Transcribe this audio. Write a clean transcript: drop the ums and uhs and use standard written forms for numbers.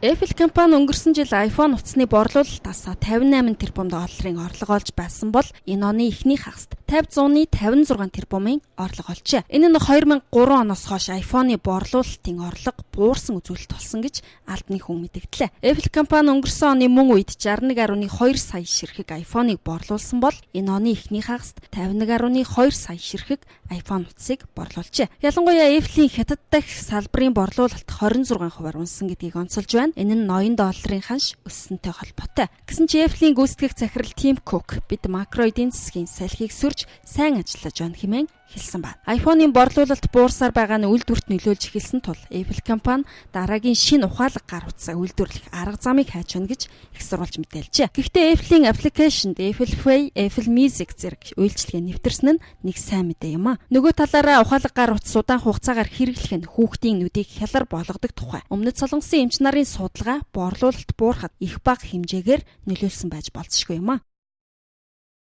Apple компани өнгөрсөн жил iPhone утасны борлуулалтаас 58 тэрбум долларын орлого олж байсан бол энэ оны эхний хагаст 50.56 тэрбумын орлого олжээ. Энэ нь 2003 оноос хойш iPhone-ы борлуулалтын орлого буурсан үзүүлэлт болсон гэж албаны хүн мэдэгдлээ. Apple компани өнгөрсөн оны мөн үед 61.2 сая ширхэг iPhone-ыг борлуулсан бол энэ оны эхний хагаст 51.2 сая ширхэг iPhone утсыг борлуулжээ. Ялангуяа Apple-ийн Хятад дахь салбарын борлуулалт 26%-аар унсан гэдгийг онцолж байна. Энэ нь ноён долларын ханш өссөнтэй холбоотой. Гэсэн чи Apple-ийн гүйцэтгэх захирал Тим Кук бид макро эдийн засгийн салхийг сөрж сайн ажиллаж байна хэмээн хэлсэн байна. iPhone-ын борлуулалт буурсаар байгаа нь үйлдвэрт нөлөөлж эхэлсэн тул Apple компани дараагийн шинэ ухаалаг гар утсаа үйлдвэрлэх арга замыг хайж байна гэж их сурвалж мэдээлжээ. Гэхдээ Apple-ийн application-д Apple Pay, Apple Music зэрэг үйлчилгээ нэвтэрсэн нь нэг сайн мэдээ юм а. Нөгөө талаараа ухаалаг гар утас удаан хугацаагаар хэрэглэх нь хүүхдийн нүдийг хялар болгодог тухай Өмнөд Солонгосын эмч нарын судалгаа борлуулалт буурахад их бага хэмжээгээр нөлөөлсөн байж болзошгүй юм а.